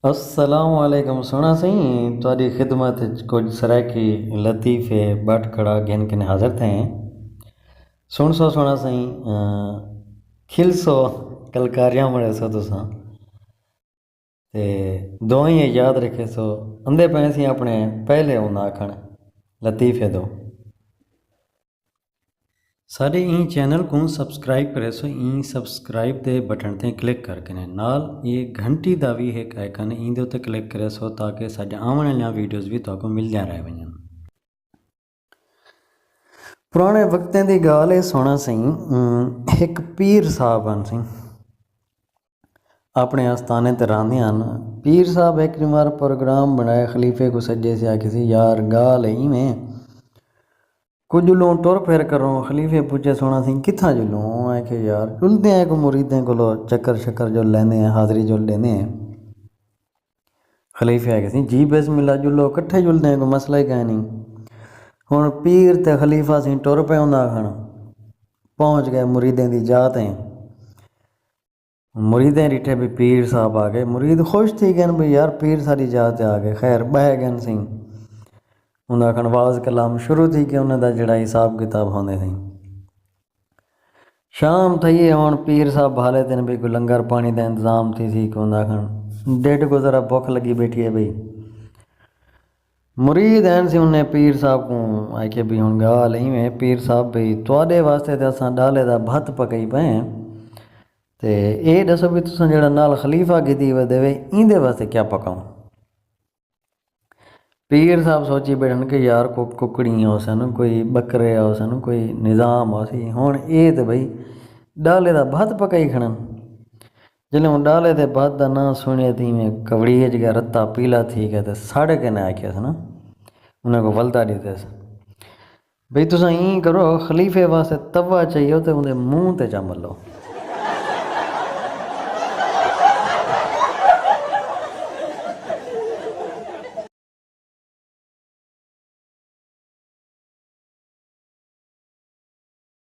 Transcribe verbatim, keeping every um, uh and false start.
السلام علیکم سوہݨا سئیں، تہاݙی خدمت اچ کجھ سرائیکی لطیفے ٻٹ کڑا گھن کنے حاضر تھئے ہیں۔ سݨسو سوہݨا سئیں، ایں، کھلسو، کلکاریاں مڑیسو تساں۔ تے دعائیں یاد رکھیسو، اندے پئے سئیں اپݨے پہلے ہن آکھݨ لطیفے دو۔ ساݙے ایں چینل کوں سبسکرائب کریسو، ایں سبسکرائب دے بٹن تے کلک کر کنے نال اے گھنٹی دا وی ہک آئیکن ہے، ایندے اتے کلک کریسو تاکہ ساݙے آوݨ والیاں ویڈیوز وی تہاکوں ملدیاں رہ ونڄن۔ پراݨے وقتیں دی ڳالھ ہے سوہݨا سئیں، ام، ہک پیر صاحب ہن سئیں، اپݨے آستانے تے رہندے ہن۔ پیر صاحب ہک ݙینہوار پروگرام بݨائے، خلیفے کوں سݙیسے، آکھیسے، یار، ڳالھ ہے ایویں، کجھ ڄلوں ٹر پھر کروں۔ خلیفے پچھے سوہݨا سئیں، کتھاں ڄلوں؟ اوں آکھے، یار، ڄلدے ہیں کوں مریدیں کولو چکر شکر ڄل لیندے ہیں، حاضری ڄل ݙیندے ہیں۔ خلیفے آکھے سئیں، جی بسم اللہ، ڄلو، کٹھے ڄلدے ہیں، کوئی مسئلہ ہی کائنی۔ ہݨ پیر تے خلیفہ سئیں ٹر پئے ہوندا کھن، پہنچ ڳئے مریدیں دی جاہ تے۔ مریدیں ݙٹھے بھئی پیر صاحب آ ڳئے، مرید خوش تھی ڳئن بھئی یار پیر ساݙی جاہ تے آ ڳئے۔ خیر ٻہہ ڳئن سئیں، اوندا کھن واز کلام شروع تھی ڳئے، انہاں دا جیڑھا حساب کتاب ہوندے سئیں۔ شام تھئی ہے، ہݨ پیر صاحب بھالے تن بھئی کوئی لنگر پاݨی دا انتظام تھیسی، کیوں آکھݨ ڈیڈھ کوں ذرا بکھ لڳی ٻیٹھی ہے بھئی۔ مرید ہن سئیں، انہیں پیر صاحب کوں آکھے بھئی ہݨ ڳالھ ایویں ہے پیر صاحب بھئی تہاݙے واسطے تے اساں ݙالے دا بھت پکائی پئے ہیں، تے اے ݙسو بھئی تساں جیڑھا نال خلیفہ گھدی ودے وے ایندے واسطے کیا پکاؤں؟ پیر صاحب سوچی ٻیٹھن کہ یار کو ککڑیاں ہوسن، کوئی ٻکرے ہوسن، کوئی نظام ہوسی۔ ہݨ اے تے بھئی ݙالے دا بھت پکائی کھڑن۔ جݙاں اوں ݙالے دے بھت دا ناں سݨے تے ایویں کوڑی اچ ڳیا، رتا پیلا تھی ڳیا تے سڑ کے نہ آکھیس نا، انہاں کوں ولدا ݙتس۔ بھئی تساں ایں کرو، خلیفے واسطے توا چاہیے تے اوندے منہ تے چا ملو۔